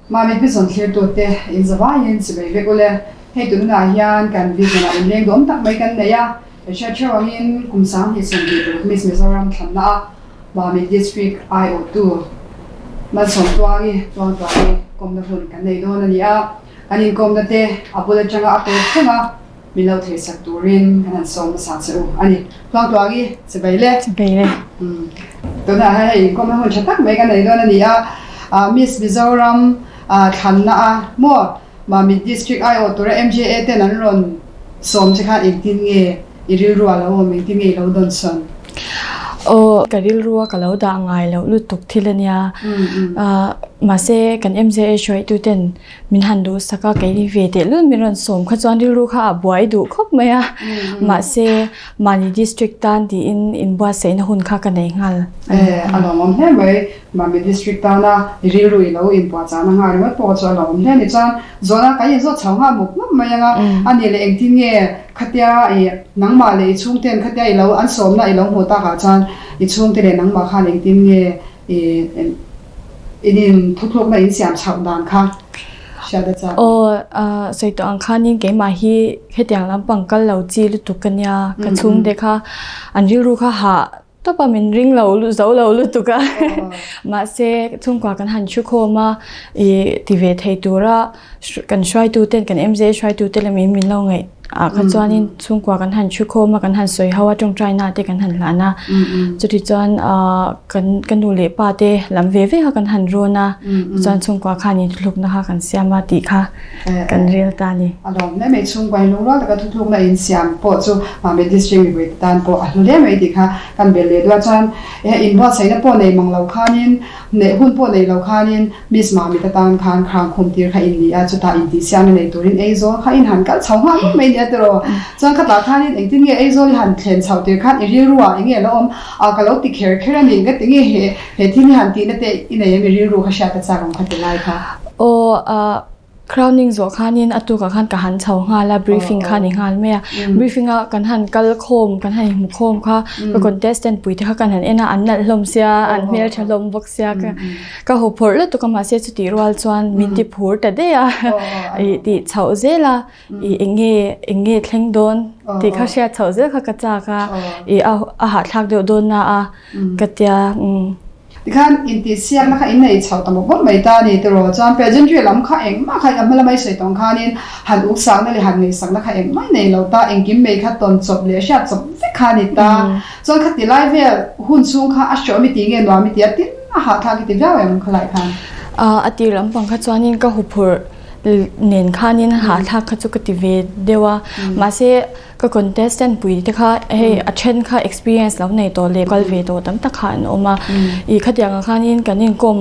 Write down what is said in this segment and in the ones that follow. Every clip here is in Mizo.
Mami Vision thlirtute in zavaiin chimei vek ule. Hei tunah hian kan Vision ah inleng duam tak mai kan nei a, kan hriat theuh angin kum 2026 Miss Mizoram thlanna a Mami District aiawhtu Malsawmtuangi Tuangtuangi kawmna hun kan nei dawn a ni a, kan inkawmna te a bul atanga a tawp thleng a. Min lo theisak turin kan han sawm hmasa che u a ni. Tluangtluangi, Chibai le. Chibai le. Tunah hian hei inkawmna hun tha tak mai ka nei dawn a ni a. Miss Mizoram thlanna a maw Mamit District aiawh tura MJA ten an rawn sawm che khan engtin nge i rilru a lo awm, engtin nge i lo dawnsawn? Aw, ka rilru a ka lo dah ngai loh lutuk thil a nia. Mahse kan MJA hruaitu ten Min han duhsak a, keini ve tehlul min rawn sawm kha chuan rilru kha a buai duh khawp mai a. Mahse, mahni district tan tiin inbuatsaihna hun kha ka nei nghal. E, a lawmawm hle mai. Mahni district tana i rilru i lo inpuahchahna nghal ringawt pawh chu a lawmawm hle a ni. Chuan zawhna kan inzawt chho nghal mup mup mai ang a, a nih leh engtin nge khatia i nangmah leh i chhungten khatia i lo an sawmna i lo hmuh takah chuan i chhungte leh nangmah khan engtin nge I in in thuthlukna in siam chhoh dan kha hriat a chak. Aw, sawi tawh ang khanin keimah hi hetiang lampang kal lo chi lutuk ka nia, ka chhungte kha an rilru kha hah tawp a min ring lo zo lo lutuk a. Mahse chhungkua kan han thu khawm a, i ti ve thei tura kan hruaituten kan MJ hruaitute lamin min lo ngaih ah kha chuanin chhungkua kan han thu khawm a kan han sawi ho a tawngtaina te kan han hlan a chutichuan ah kan ka nu leh pa te lam ve ve kha kan han rawn a chuan chhungkua khan in thuthlukna kha kan siam a tih kha kan rel ta a ni. A lawm hle mai chhungkua in lungrual taka thuthlukna in siam pawh chu Mami District mipui te tan pawh a hlu hle mai tih kha kan belh leh duh a chuan inbuatsaihna pawh nei mang lo khanin Neih hun pawh nei lo khanin Miss Mamit atan khan khang khum tir kha in ni a, chutah intihsiamna nei turin Aizawl kha in han kal chho nghal vek mai nia tiraw. Chuan khatah khanin engtin nge Aizawl i han thlen chhoh tir khan i rilru ah enge lo awm a, ka lo ti kher kher a ni, ka ti nge he he thil hi han tihna te i nei em i rilru kha hriat a chak ang kha ti lai kha. Aw ah Crowning zawh khanin a tukah khan ka han chho nghal a, briefing kha a ni nghal mai a. Briefing a kan han kal khawm, kan han inhmu khawm kha, ka contestant pui te kha kan han en a, an nalh hlawm sia, an hmeltha hlawm bawk sia, ka haw phawrh lutuk a, mahse chutih rual chuan min ti phur ta daih a, ih tih chhoh zel a, ih eng nge eng nge thleng dawn tih kha hriat chhoh zel kha ka chak a, ih a hahthlak deuh dawn na a ka tia. Tikhan intihsiakna kha in nei chho ta mawp mawp mai ta a ni tiraw? Chuan pageantry lam kha engmah kha a hma lama i sawi tawng khanin han uksakna leh han ngaihsakna kha engmah i nei lo ta, engkim mai kha tawn chawp leh hriat chawp vek kha a ni ta. Chuan khati lai vel hun chhung kha a hreawm i tih nge nuam i tih a tin a hahthlak i ti viau em khalai khan? A tir lampang kha chuanin ka huphurh nen khanin hahthlak kha chu ka ti ve deuh a, mahse Ka contestant pui te kha hei a then kha experience lo nei tawh leh kal ve tawh tam tak kha an awm a, ih khatiang ah khanin kan inkawm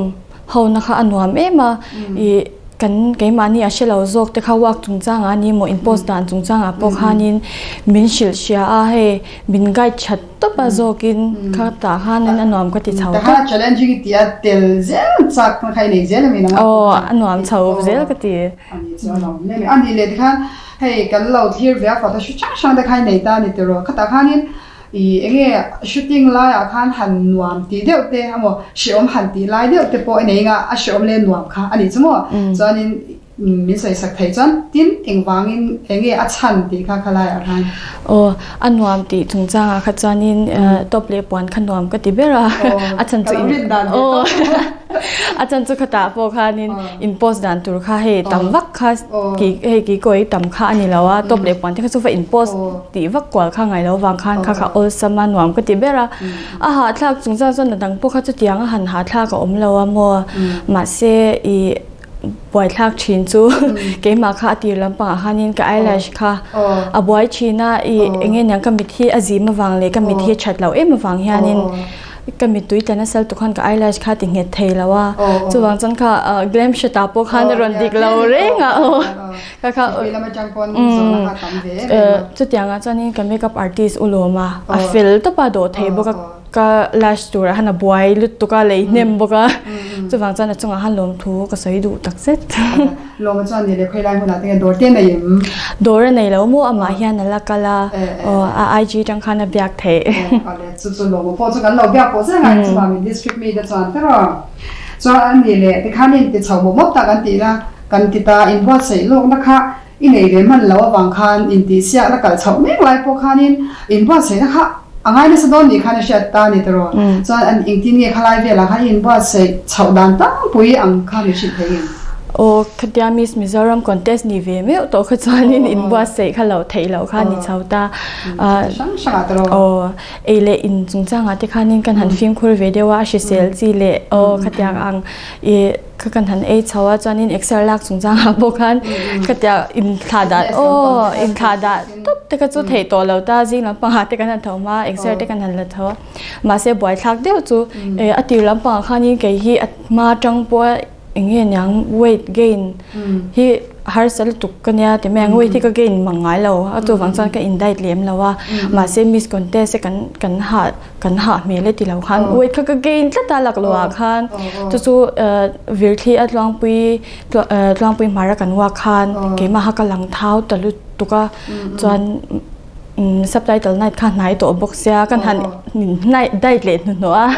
ho na kha a nuam em a, ih kan keimahni a hre lo zawk te kha work chungchang ah ni maw in post dan chungchang ah pawh khanin min hrilh hria a hei min guide that tawp a zawkin kha tah khanin a nuam ka ti chho tawp. Takha challenging i tih a tel zel chak na kha i nei zel a mi nang a? Aw a nuam chho zel ka ti. A ni chu a nuam hle mai. A nih leh tikhan Hei kan lo thlir ve a photo shoot hrang hrang te kha i nei ta a ni tiraw? Khatah khanin i enge shooting laiah khan han nuam tih deuh te emaw hrehawm han tih lai deuh te pawh i nei anga a hrehawm leh nuam kha a nih chu maw? Chuanin min sawi sak thei chuan tin engvangin enge a chhan tih kha khalaiah khan. Aw a nuam tih chungchangah kha chuanin top leh puan kha nuam ka ti ber a a chhan chu in aw a chhan chu khatah pawh khanin in post dan tur kha hei tam vak kha ki hei ki kawi tam kha a ni lo a top leh puan te kha chu va in post tih vak kual kha ngai lo vang khan kha kha awlsam a nuam ka ti ber a a hahthlak chungchang chuan a dang pawh kha chutiang a han hahthlak a awm lo a maw mahse ih buaithlak thin chu keimah kha a tir lampangah khanin ka eyelash kha a buai thin a ih eng nge niang ka mit hi a zim avang leh ka mit hi a that loh em avang hianin ka mittui tla nasa lutuk khan ka eyelash kha ti nghet thei lo a chuvang chuan kha glam shot ah pawh khan a rawn dik lo reng a aw ka kha chutiang ah chuanin ka makeup artist u lawm a a fel tawp a dawh thei bawk a ka lash tur ah khan a buai lutuk a lei hnem bawk a chuvang chuan a chungah khan lawmthu ka sawi duh tak zet. Lawma chuan ni leh khawi lai hmunah te nge dawr te nei em? Dawr a nei lo maw amah hian a la kal a, aw a IG tang khan a biak theih. Awle chu chu lawma pawh chu kan lo biak pawh zel ngai chuvangin district mi te chuan tiraw. Chuan an nih leh tikhan in ti chho mawp mawp ta kan tih na kan ti ta inbuatsaih lawkna kha i nei ve hman lo avang khan intihsiakna kal chhoh mek lai pawh khanin inbuatsaihna kha a ngai nasa dawn nih khan a hriat ta a ni tawh. Chuan an engtin nge khalai velah khan i inbuatsaih chhoh dan tlangpui ang kha min hrilh thei em? Aw, khatia Miss Mizoram contest ni ve meuh tawh kha chuanin inbuatsaih kha loh theih loh kha a ni chho ta. Hrang hrangah tawh. Aw, ei leh in chungchangah te khanin kan han fimkhur ve deuh a, a hrisel chi leh aw khatiang ang i Kha kan han ei chho a chuanin exer lak chungchangah pawh khan khatia inthlah dah aw inthlah dah tawp te kha chu theih tawh lo ta zing lampangah te kan han tho hma exer te kan han la tho a mahse buaithlak deuh chu a tir lampangah khanin kei hi a hma atang pawha eng nge niang weight gain hi harsa lutuk ka nia ti mai ang weight hi ka gain mang ngai lo a chuvang chuan ka in diet lem lo a mahse miss contest te kan kan hah kan hah hmel e ti lo khan weight kha ka gain tlat a laklawh ah khan chu chu virthli a tluangpui tluangpui hmar a kan uak khan keimah kha ka lang thau ta lutuk a chuan subtitle night kha hnai tawh bawk sia kan han diet leh hnuhnawh a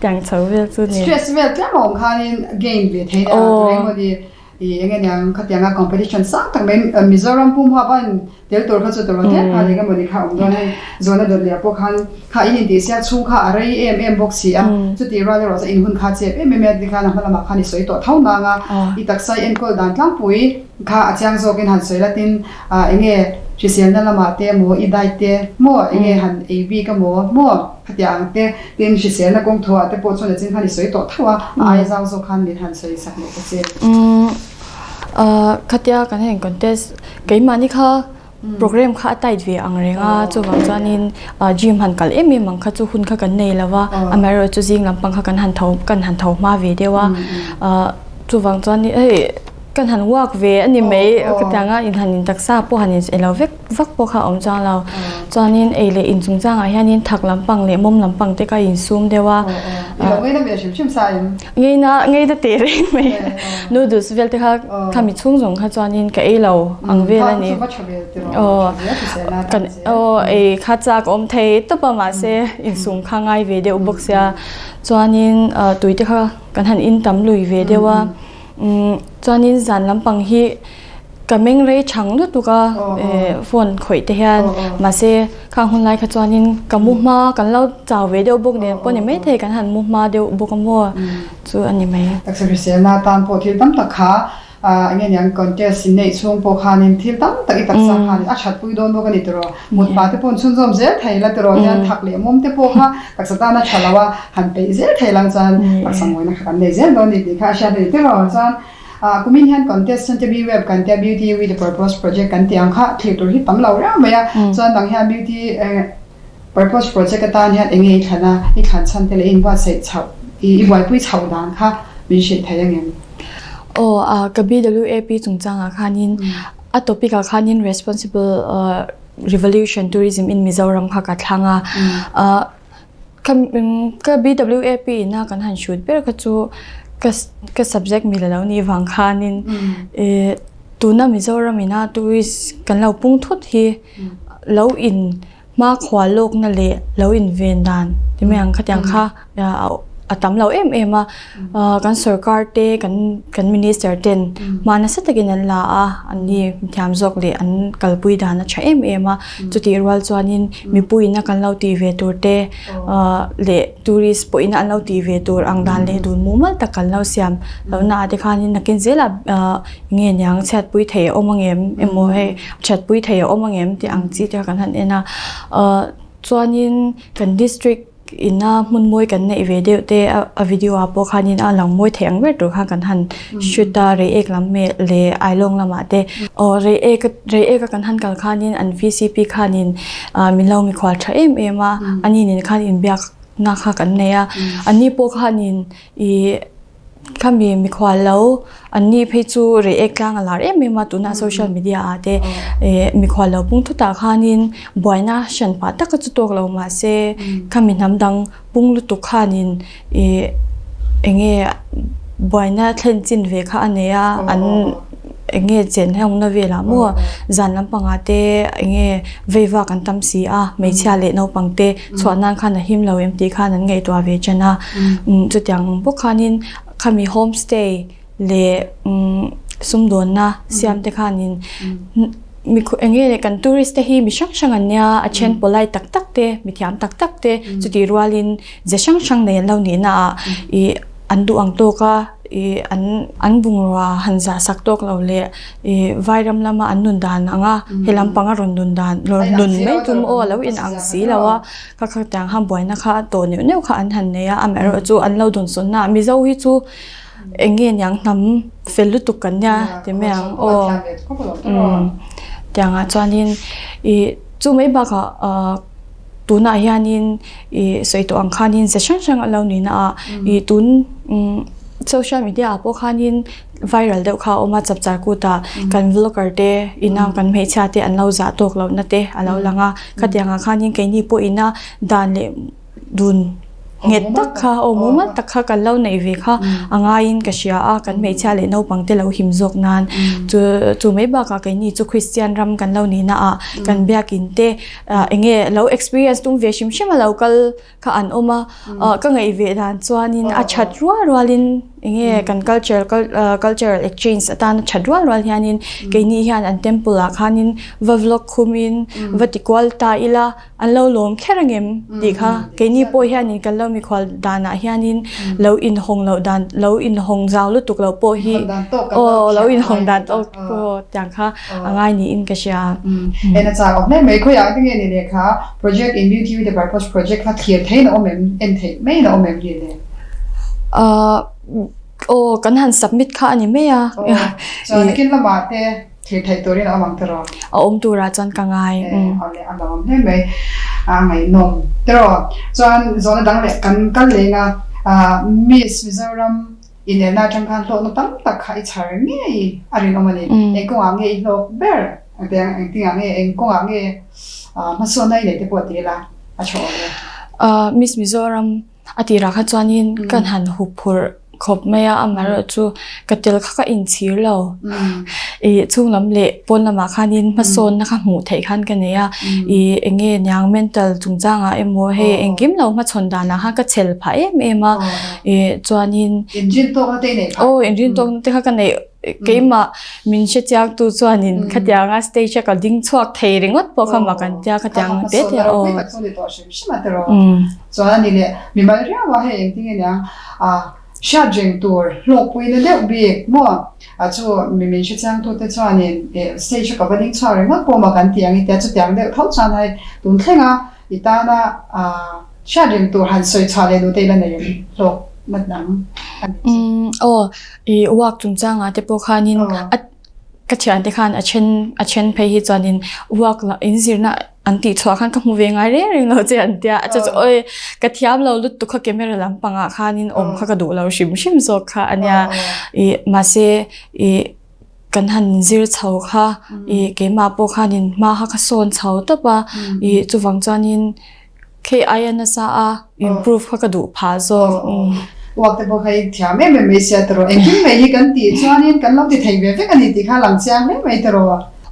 tiang chho vel chu ni. Stress vel tlem a awm khanin gain ve thei a eng I eng aniang khatianga competition sang tak mai Mizoram pum huap a in tel tur kha chu tawrh tlem khan eng emawni kha a awm dawn hei zawhna dawt leh pawh khan kha in intih siak chhung kha a rei em em bawk si a chutih rual erawh chuan in hun kha chep em em a tikhan a hma lamah khan i sawi tawh tho nang a i taksa i enkawl dan tlangpui kha a chiang zawkin han sawi la tin eng nge hriselna lamah te maw i diet te maw eng nge han ei bik a maw maw Khatiang ang te, tin hriselna kawng thuah te pawh chuan a chin khan i sawi tawh tho a, a aia zau zawk khan min han sawi sak leh ta che. Umm khatia kan heng contest keimahni kha program kha a tight ve ang reng a, chuvang chuanin gym han kal em em ang kha chu hun kha kan nei lo va, amaherawhchu chu zing lampang kha kan han tho kan han tho hma ve deuh a, chuvang chuan hei kan han walk ve a ni mai khatianga in han in taksa pawh han in elo vek. vak pawh kha a awm chuang lo. Chuanin ei leh in chungchangah hianin thak lampang leh mawm lampang te kha a insum deuh a. I lo ngeina ve hrim hrim sa em? Ngeina, ngeina teh reng mai. Noodles vel te kha khami chhung zawng kha chuanin ka ei lo ang vel a ni. Aw, kan aw ei kha chak awm thei tawp a mahse insum kha ngai ve deuh bawk sia. Chuanin tui te kha kan han in tam lui ve deuh a. Chuanin zan lampang hi Ka meng rei chang lutuk a phone khawih te hian mahse khang hun lai kha chuanin ka mu hma kan lo chau ve deuh bawk nen pawh ni maithei kan han mu hma deuh bawk a maw chu a ni mai. Taksa hriselna atan pawh thil tam tak kha eng nge niang contest in neih chhung pawh khanin thil tam tak i taksa khanin a that pui dawn bawk a ni tiraw mut pah te pawh chhunzawm zel thei la tiraw hian thak leh mawm te pawh kha taksa tana tha lo a han peih zel thei lang chuan taksa mawina kha kan nei zel dawn a ni tih kha a hriat a ni tiraw chuan Kumin hian contest chuan te B-Web kan tia Beauty with a Purpose Project kan tih ang kha thlir tur hi tam lo reuh mai a. Chuan dang hian Beauty Purpose Project atan hian eng nge i thlan a, i thlan chhan te leh i inbuatsaih chhoh, i buaipui chhoh dan kha min hrilh thei angem? Aw, ka BWAP chungchangah khanin a topic ah khanin Responsible Revolution Tourism in Mizoram kha ka thlang a. Ka BWAP ina kan han shoot ber kha chu ka ka subject mil alo nih vang khanin ih tuna Mizoram ina tourist kan lo pung thut hi lo in hma khual lawkna leh lo in ven dan ti mai ang khatiang kha a tam lo em em a kan sorkar te kan kan minister ten hma nasa takin an la a an ni thiam zawk leh an kalpui dan a tha em em a chutih rual chuanin mipuiin a kan lo tih ve tur te leh tourist pawhin an lo tih ve tur ang dan leh dun mumal tak kan lo siam lohna ah te khanin nakin zelah nge niang chhiatpui thei a awm angem emaw hei thatpui thei a awm angem tih ang chi te kha kan han en a chuanin kan district Ina hmun mawi kan neih ve deuh te a video ah pawh khanin a lang mawi theih ang ber tur khan kan han shoot a Reiek lam leh Ailawng lamah te aw Reiek Reiek a kan han kal khanin an VCP khanin min lo mikhual tha em em a ani nen khan inbiak na kha kan nei a ani pawh khanin ih Khami mikhual lo an ni phei chu Reiek tlang a lar em em a tuna social media ah te mikhual lo pung thutah khanin buaina hran pah taka chu tawk lo mahse khami hnam dang pung lutuk khanin ih eng nge buaina thlen chin ve kha a nei a an. Eng nge chen hlawmna velah maw zan lampangah te eng nge vei vak an tam si a, hmeichhia leh naupang te chhuah nan khan a him lo em tih khan an ngaihtuah ve ṭan a. Chutiang ang bawk khanin khami home stay leh sumdawnna siam te khanin eng nge kan tourist te hi mi hrang hrang an nia, a then polite tak tak te, mi thiam tak tak te chutih rualin ze hrang hrang nei an lo nih naah ih an duh ang tawk a ih an an bungrua han zah sak tawk lo leh ih vairam lama an nun dan ang a he lampanga rawn nun dan rawn nun mai tum aw a lo in ang si lo a kha kha tiang khan buaina kha a tawh neuh neuh kha an han nei a amaherawhchu chu an lo dawnsawn na a mizo hi chu eng nge niang hnam fel lutuk kan nia ti mai ang aw umm tiangah chuanin ih chu mai bakah ah. Tunah hianin ih sawi tawh ang khanin ze hrang hrang a lo ni na a, ih tun umm social media ah pawh khanin viral deuh kha a awm a chapchar kut ah kan vlogger te ina kan hmeichhia te an lo zah tawk loh na te a lo lang a, khatiang ah khanin keini pawh ina dan leh dun nghet tak kha aw mumal tak kha kan lo neih ve kha a ngaiin ka hria a, kan hmeichhia leh naupang te lo him zawk nan chu chu mai bakah keini chu Christian ram kan lo ni na ah kan biakin te eng nge lo experience tum ve hrim hrim a lo kal kha an awm a ka ngaih ve dan chuanin a that rual rualin eng nge kan culture cultural exchange atana that rual rual hianin keini hian an temple ah khanin va vlog khumin va ti kual ta ila an lo lawm kher angem tih kha keini pawh hianin kan lo mikhual danah hianin lo inhawng loh dan lo inhawng zau lutuk loh pawh hi aw lo inhawng dan tawk pawh tiang kha a ngai niin ka hria. En a chak awm hle mai khawiah te nge ni leh kha project in beauty with a purpose project kha thlir theiin a awm em en theih maiin a awm em ni le? Aw kan han submit kha a ni mai a. Chuan nakin lamah te Thlir theih turin a awm ang tiraw? A awm turah chuan ka ngai. Awle a lawm hle mai. A ngaihnawm tiraw? Chuan zawhna dang leh kan kal leng a, Miss Mizoram inelna atang khan hlawkna tam tak kha i chhar ngei a rinawm a ni. Eng kawngah nge i hlawk ber? Engtingah nge eng kawngah nge hmasawnna i neih te pawh ti ila a tha awm e. Miss Mizoram A tirah kha chuanin kan han hup phurh khawp mai a, amaherawhchu ka tel kha ka inchhir lo. Ih chhung lam leh pawn lamah khanin hmasawnna kha hmuh theih khan ka nei a, ih eng nge niang mental chungchangah emaw hei engkim lo hmachhawn danah khan ka chhel phah em em a, ih chuanin. Inrin tawkna te i neih phah. Aw inrin tawkna te kha ka neih. Keimah min hrechiang tu chuanin khatianga stage a ka ding chhuak thei ringawt pawh kha mak an tia khatiang te te aw. Ka chu ni tawh hrim hrim a tiraw. Chuan a ni leh mimal riau a hei engtin nge niang a hriat reng tur hlawkpuina deuh bik maw a chu mi min hrechiang tu te chuanin stage a ka va ding chhuak ringawt pawh mak an ti ang i tia chutiang deuh tho chuan hei tun thlenga i tana a hriat reng tur han sawi chhuah leh duh te ila nei em hlawk na dang a ni chu. Aw I work chungchangah te pawh khanin a ka thiante khan a then a then phei hi chuanin work lah in zirna an tih chhuah khan ka hmu ve ngai reng reng lo che an tia a chu chu awi ka thiam lo lutuk kha camera lampangah khanin awm kha ka duh lo hrim hrim zawk kha a nia i mahse i kan han zir chho kha i keimah pawh khanin hma kha ka sawn chho tawp a i chuvang chuanin. Khi aia nasa a improve kha ka duh phah zawk. Uak te pawh kha i thiam em em mai sia tiraw. Engkim mai hi kan tih chuanin kan lo ti thei ve vek a ni tih kha a lang chiang hle mai tiraw.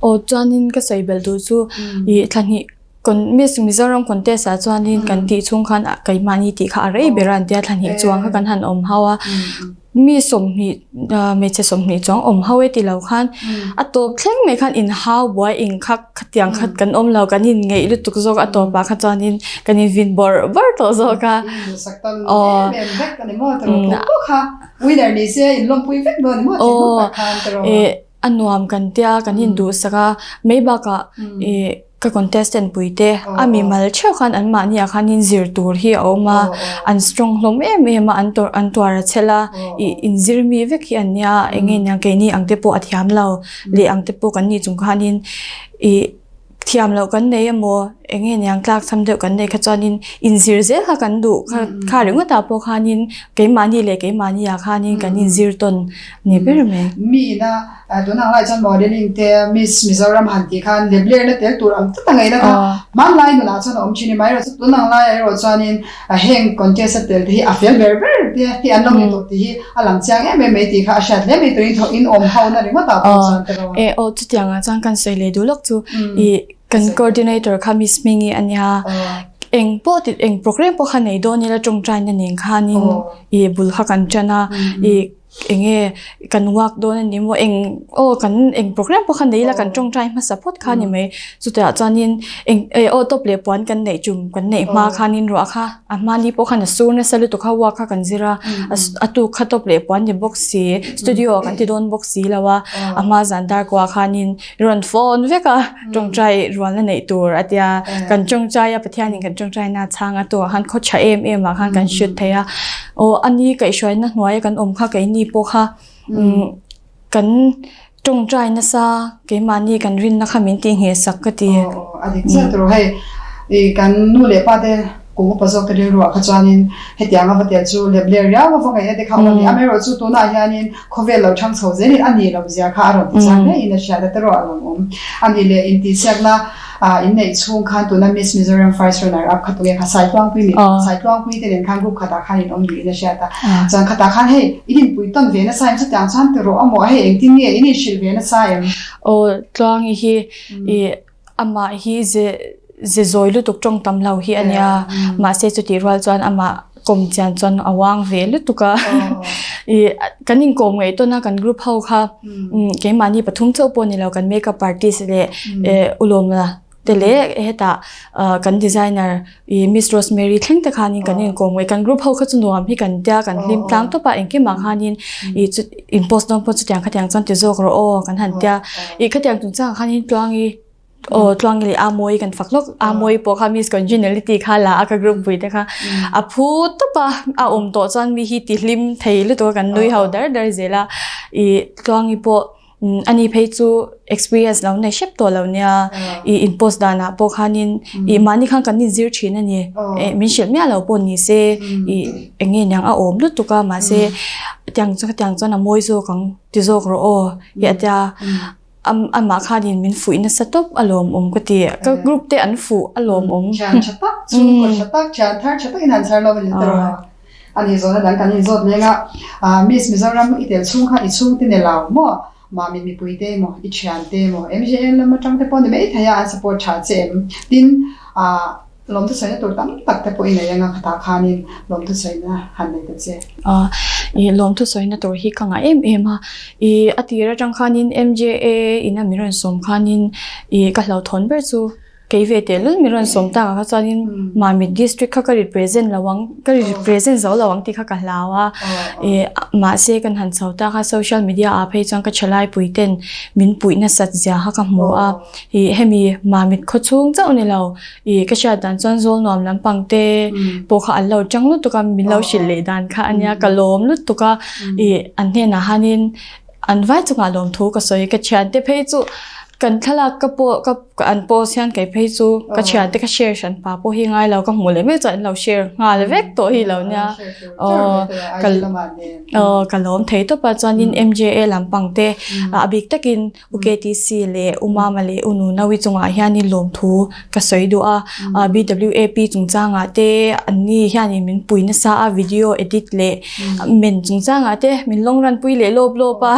Aw chuanin ka sawi belh duh chu i thla hnih Miss Mizoram contest ah chuanin kan tih chhung khan keimahni tih kha a rei ber a an tia thla hnih chuang kha kan han awm hau a. Mi 20 hmeichhe 20 chuang awm ho e ti lo khan a tawp thleng mai khan in hau buai eng kha khatiang khat kan awm lo kan in ngeih lutuk zawk a tawpah kha chuanin kan in vin bawrh bawrh tawh zawk a. Aw a nuam kan tia kan in duhsak a mai bakah ih ka contestant pui te a mimal theuh khan an mahni ah khanin zir tur hi a awm a an strong hlawm em em a an tawrh an tuar a chhel a ih inzir mi vek hi an nia eng nge niang keini ang te pawh a thiam lo leh ang te pawh kan nih chung khanin ih. Thiam loh kan nei emaw eng nge niang tlak cham deuh kan nei kha chuanin inzir zel kha kan duh kha kha ringawt ah pawh khanin keimahni leh keimahni ah khanin kan inzir tawn ni ber mai. Mi ina tunah lai chuan modelling te Miss Mizoram han tih khan leblerna tel tur ang tlat a ngaihna kha hmanlai nunah chuan a awm thin a ni mai erawh chu tunang laiah erawh chuanin Heng contest a tel te hi a fel ber ber te hi an lo ni tawh tih hi a lang chiang em em mai tih kha a hriat hle mai turin thawh in awm ho na ringawt ah pawh chuan tiraw. E aw chutiang ah chuan kan sawi leh duh lawk chu i kan coordinator kha Miss Hmingi a nia eng pawh ti eng program pawh kha nei dawn ila tawngtai na nen khanin i bul kha kan tan a i Eng nge kan work dawn a ni maw eng aw kan eng program pawh kha nei ila kan tawngtai hmasa phawt kha a ni mai. Chutah chuanin eng eh aw top leh puan kan neih tum kan neih hma khanin ruah kha a hmani pawh khan a sur nasa lutuk kha work kha kan zir a, a tuk kha top leh puan ni bawk si studio ah kan ti dawn bawk si lo a, a hma zan dar kuah khanin rawn phone vek a tawngtai rualna neih tur a tia kan tawngtai a Pathianin kan tawngtaina a chhang a tuah khan khaw tha em em ah khan kan hriat thei a. Aw a ni kaihhruaina hnuaia kan awm kha keini pawh kha kan tawngtai nasa keimahni kan rinna kha min tih ngheh sak ka ti. Aw aw a dik chiah tur hei i kan nu leh pa te kum upa zawk te rilruah kha chuanin hetiang a va tel chu lep ler riau a va ngaihna te kha a awm a ni. Amaherawhchu tunah hianin khawvel lo thang chho zelin a nih loh zia kha a rawn ti chang hle in a hriat a tiraw a lawmawm a ni leh intihsiakna Ah inneih chhung khan tuna Miss Mizoram First Runner Up kha tunge kha Saitluangpui mi Saitluangpui te nen khan group khatah khan in awm niin a hriat a. Chuan khatah khan hei in inpui tawn ve nasa em chutiang chuan ti rawh amaw hei engtin nge in inhrilh ve nasa em? Aw Tluangi hi i amah hi ze ze zawi lutuk tawng tam lo hi a nia mahse chutih rual chuan amah kawm chian chuan a uang ve lutuk a i kan inkawm ngaih tawn a kan group ho kha keimahni pathum chauh pawh ni lo kan makeup artist leh eh ulawmna te leh hetah kan designer i Miss Rosemary thleng te khanin kan inkawm ngaih kan group ho kha chu nuam hi kan tia kan hlim tlang tawp a engkim ah khanin i chu in post dawn pawh chutiang khatiang chuan ti zawk rawh aw kan han tia i khatiang chungchang ah khanin tluangi Aw tluang leh a mawi kan fak lawk a mawi pawh kha Miss Congeniality kha la a ka group pui te kha a phu tawp a a awm tawh chuan mi hi ti hlim thei lutuk a kan nui ho dar dar zel a i tluangi pawh ani phei chu experience lo nei hrep tawh lo nia i in post danah pawh khanin i mahni khan kan inzir thin a ni min hrilh miah lo pawh ni se i eng nge niang a awm lutuk a mahse tiang chuan khatiang chuan a mawi zawk ang ti zawk rawh aw hi a tia. Amah khanin min fuih nasa tawp a lawmawm ka ti. Ka group te an fuh a lawmawm. Thian tha tak, chhungkaw tha tak, thian thar tha takin han chhar lo a ni tawh a. A ni zawhna dang kan inzawt leng a, Miss Mizoram i tel chhung khan i chhungte ni lo maw? Mami mipui te emaw, i thian te emaw, MJN lam atang te pawh ni mai thei a, an support tha che em? Tin, Lawmthu sawina tur tam tak te pawh i nei anga khatah khanin lawmthu sawina han nei ta che. I lawmthu sawina tur hi ka ngah em em a. I a tir atang khanin MJA ina min rawn sawm khanin i ka hlauhthawn ber chu kei ve teh lul min rawn sawm tak ah kha chuanin Mamit district kha ka represent lo ang ka represent zo lo ang tih kha ka hlau a. I mahse kan han chho tak a social media ah phei chuan ka thalai pui ten min puih nasat zia kha ka hmu a. I hemi Mamit khaw chhung chauh ni lo I ka hriat dan chuan zawl nuam lampang te pawh kha an lo chang lutuk a, min lo hrilh leh dan kha a nia, ka lawm lutuk a, i an hnenah hianin an vai chungah lawmthu ka sawi, ka thiante phei chu kan thlalak ka pawh ka an post hian kei phei chu ka thiante ka share hran pa pawh hi ngai lo, ka hmuh leh mek chuan an lo share nghal vek tawh hi lo nia, aw ka aw ka lawm thei tawp a, chuanin MJA lampang te a bik takin U KTC leh U Mama leh U Nunawi chungah hianin lawmthu ka sawi duh a, BWAP chungchangah te anni hianin min pui nasa a, video edit leh men chungchangah te min lawng ranpui leh lawp lawp a,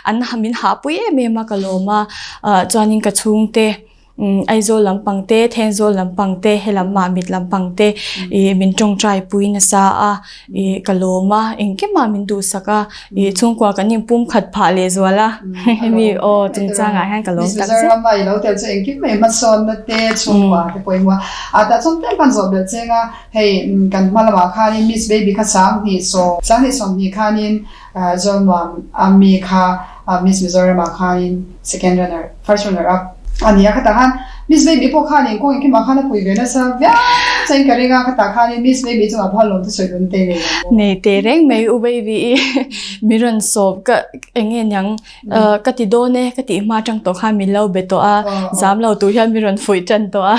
an min hahpui em em a ka lawm a, chuanin ka chhungte Aizawl lampang te, Thenzawl lampang te, helam Mamit lampang te ih min tawngtai pui nasa a, ih ka lawm a, engkimah min duhsak a, ih chhungkua kan inpum khat phah leh zual a, hemi aw chungchangah hian ka lawm tak zet. Mizoram a i lo tel chu engkim mai hmasawnna te chhungkua te pawimawh a, tah chuan tlem khan zawh belh cheng a, hei kan hma lamah khanin Miss Baby kha 20 20 khanin Zawlnuam a mi kha Miss Mizoram ah khanin second runner, first runner up. A nia khatah khan Miss Baby pawh khanin kawng engkimah khan a pui ve nasa viau chuan ka ring a, khatah khanin Miss Baby chungah pawh lawm te sawi dawn te nei ang maw? Nei teh reng mai U Baby i min rawn sawp ka eng nge niang ka ti dawn e ka tih hma atang tawh khan min lo be tawh a, zam lo tur hian min rawn fuih tan tawh a,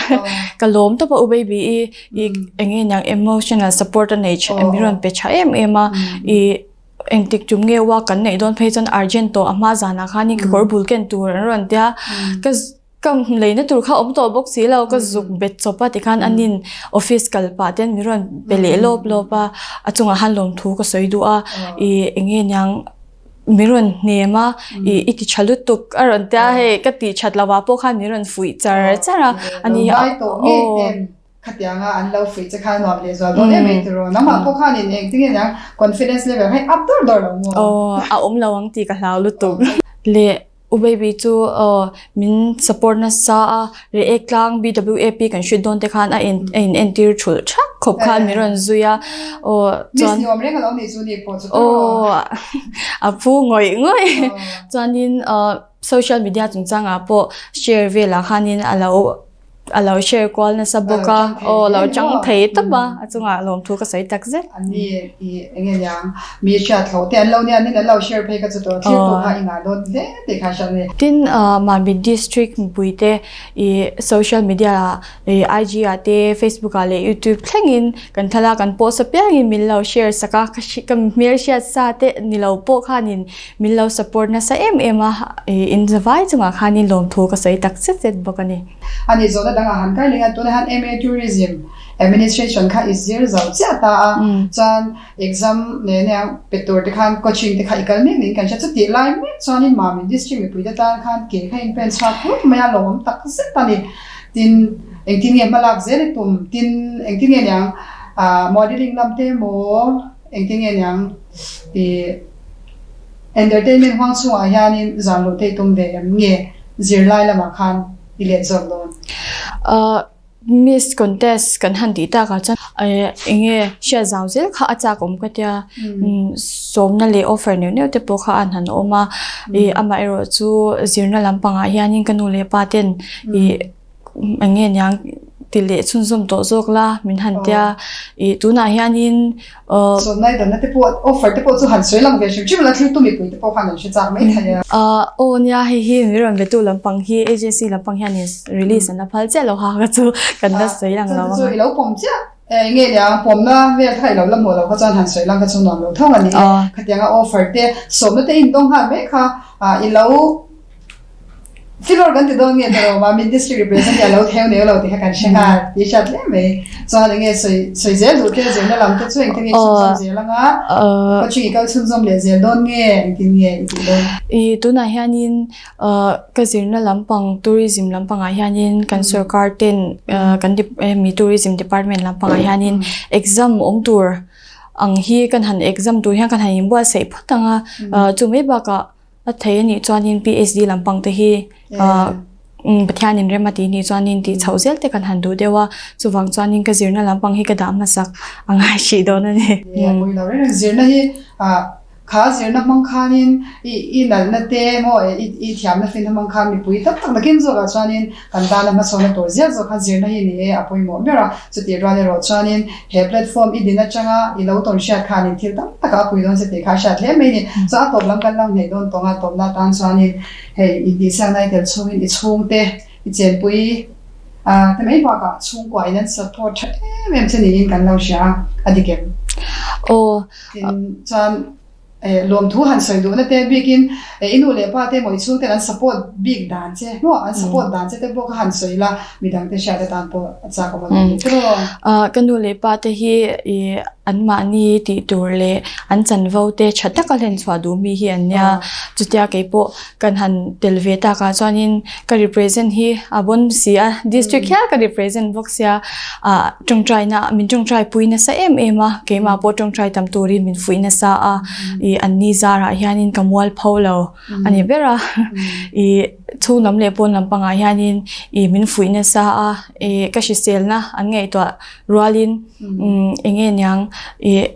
ka lawm tawp a U Baby i i eng nge niang emotional support a nei tha min rawn pe tha em em a i Engtik tum nge walk kan neih dawn phei chuan urgent tawh a hma zanah khanin ka kawr bul ken tur an rawn tia ka ka leina tur kha awm tawh bawk si lo ka zuk bet chawp a tikhan an in office kal pah ten min rawn pe leh lawp lawp a a chungah khan lawmthu ka sawi duh a ih eng nge niang min rawn hnem a ih i ti tha lutuk a rawn tia hei ka tih that loh ah pawh khan min rawn fuih char char a ani aw. Khatianga an lo fuih che kha nuam leh zual dawn em em tiraw? Nangmah pawh khanin engtin nge niang confidence level kha i up dawr dawr lo maw? Aw, a awm lo ang tih ka hlau lutuk. Leh U Baby chu aw min support nasa a, React tlang BWAP kan hrit dawn te khan a in a in entir thulh thak khawp khan min rawn zui a, aw chuan. Miss ni awm reng a lo nih chu ni pawh chu tiraw? Aw, a phu ngawih ngawih. Chuanin aw social media chungchangah pawh share velah khanin a lo A lo share kual nasa bawk a, aw lo chang thei tawp a, a chungah lawmthu ka sawi tak zet. An ni i eng nge niang mi hriat hlawh te an lo nia nin an lo share phei kha chu tawh thlir tu kha i ngah dawn hle tih kha hriat a ni. Tin, Mamit District mipui te i social media ah i IG ah te Facebook ah leh YouTube thlengin kan thlalak an post apiangin min lo share sak a, ka ka hmel hriat sa te ni lo pawh khanin min lo support nasa em em a, i inzavai chungah khanin lawmthu ka sawi tak zet zet bawk a ni. A nih zawhna dangah han kai leng a, tunah hian MA Tourism Administration kha i zir zo chiah ta a, chuan exam nen nia pe tur te khan coaching te kha i kal mek niin kan hria. Chutih lai mek chuanin Mamit District mipuite tan khan ke kha in pen chhuak hlut mai a, lawmawm tak zet a ni. Tin, engtin nge hmalak zel i tum? Tin, engtin nge niang modelling lam te emaw engtin nge niang i entertainment huang chhungah hianin zan loh te i tum ve em nge zirlai lamah khan i let zawk dawn? Miss contest kan han tih takah chuan eng nge hriat zau zel kha a chak awm ka tia sawmna leh offer neuh neuh te pawh kha an han awm a ih amaherawh chu zirna lampangah hianin ka nu leh pa ten ih Eng nge niang ti leh chhunzawm tawh zawk la min han tia ih tunah hianin aw. Sawmnai danna te pawh offer te pawh chu han sawi lang ve hrim hrim la thil tu mipui te pawh khan an hre chak mai thei a. Aw nia hei hi min rawn betu lampang hi agency lampang hianin release an la phal chiah lo ha ka chu kan la sawi lang lo ang. Chu i lo pawm chiah eng nge niang pawmna vel kha i lo la hmuh lo kha chuan han sawi lang kha chu nuam lo tho a ni e. Khatianga offer te sawmna te indawng nghal mai kha i lo. Filawr kan ti dawn nge ta rawh Mamit District Represent hi a lo theu neu lo tih kha kan hre nghal tih hriat hle mai. Chuan enge sawi sawi zel duh te zirna lam te chu engtin nge i chhunzawm zel anga coaching i kal chhunzawm leh zel dawn nge engtin nge i tih dawn? I tunah hianin ka zirna lampang tourism lampangah hianin kan sorkar ten kan hemi tourism department lampangah hianin exam awm tur ang hi kan han exam tur hian kan han inbuatsaih phawt ang a chu mai bakah A thei anih chuanin PhD lampang te hi Pathianin rem a tih nih chuanin tih chhoh zel te kan han duh deuh a, chuvang chuanin ka zirna lampang hi ka dah hmasak a ngai hrih dawn a ni. Nia pawilo reng reng zirna hi kha zirna hmang khanin i nalhna te maw i thiamna finna hmang khan mipui tak tak nakin zawkah chuanin Kan tana hmasawnna tur ziak zawk kha zirna hi ni e a pawimawh ber a, chutih rual erawh chuanin he platform i din atanga i lo tawn hriat khanin thil tam takah a pui dawn che tih kha a hriat hle mai ni. Chuan a tawp lam kan lo hneih dawn tawng a, tawpna atan chuanin hei intihsiakna i tel chhungin i chhungte i chenpui te mai bakah chhungkua in an support tha em em che niin kan lo hria a, a dik em? Aw. Tin chuan. Lawmthu han sawi duhna te bikin i nu leh pa te emaw i chhungten an support bik dan che hnuah an support dan che te pawh kha han sawi la midang te hriat atan pawh a chak awm a ni tiraw. Ka nu leh pa te hi i anmahni tih tur leh an chanvo te tha taka hlen chhuah duh mi hi an nia. Chutia kei pawh kan han tel ve takah chuanin ka represent hi a bon si a, district hial ka represent bawk sia. Ah tawngtaina min tawngtai pui nasa em em a, keimah pawh tawngtai tam turin min fuih nasa a, ih an ni zarah hianin ka mual pho lo a ni ber a, ih chhung lam leh pawn lam pangah hianin ih min fuih nasa a, ih ka hriselna an ngaihtuah rualin eng nge niang ih.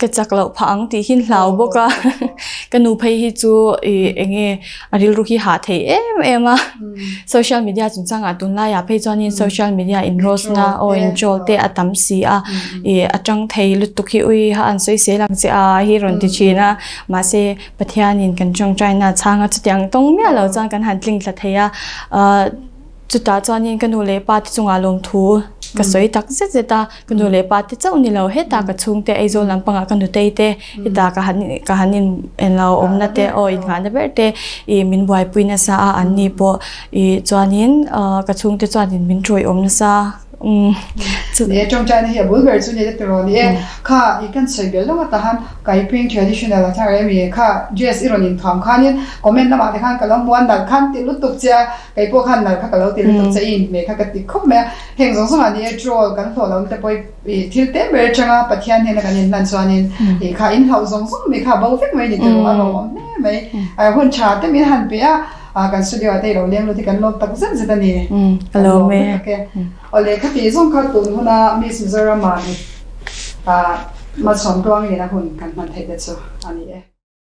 Ka chak loh phah ang tih hi hlau bawk a, ka nu phei hi chu ih eng nge a rilru hi hah thei em em a, social media chungchangah tunlaiah phei chuanin social media in rose na aw in troll te a tam si a, ih a tang thei lutuk hi ui ha an sawi sel ang che a hi rawn ti thin a, mahse Pathianin kan tawngtaina a chhang a chutiang tawng miah lo chuan kan han tling thla thei a, ah. Chutah chuanin ka nu leh pa te chungah lawmthu ka sawi tak zet zet a, ka nu leh pa te chauh ni lo hetah ka chhungte Aizawl lampangah ka nutei te hetah ka han ka han in englo awmna te aw innghahna ber te ih min buaipui nasa a an ni pawh ih chuanin ah ka chhungte chuanin min ṭawih awm nasa umm chu. Ni e ṭawngṭaina hi a bul ber chu ni te tiraw ni e kha ih kan sawi belh lawk atah han Kaipeng traditional a thar em i kha dress i rawn inthuam khanin comment lamah te khan ka lo hmu a nalh khan ti lutuk che a. Kei pawh khan nal kha ka lo ti lutuk che i inhmeh kha ka ti khawp mai a, heng zawng zawngah ni e troll kan hlawh lo te pawh i thil te ber atanga Pathian hnena kan inhlan chuanin i kha in hlauh zawng zawng mai kha a bo vek mai ni tur a lo awm hle mai. Hun tha te min han pe a, kan studio ah te i lo leng lut hi kan lawm tak zet zet a ni. Ka lawm e. Tak e. Awle khati zawng kha tun huna Miss Mizoram ah ni Malsawm Tluangin a hun kan hman theih te chu a ni e.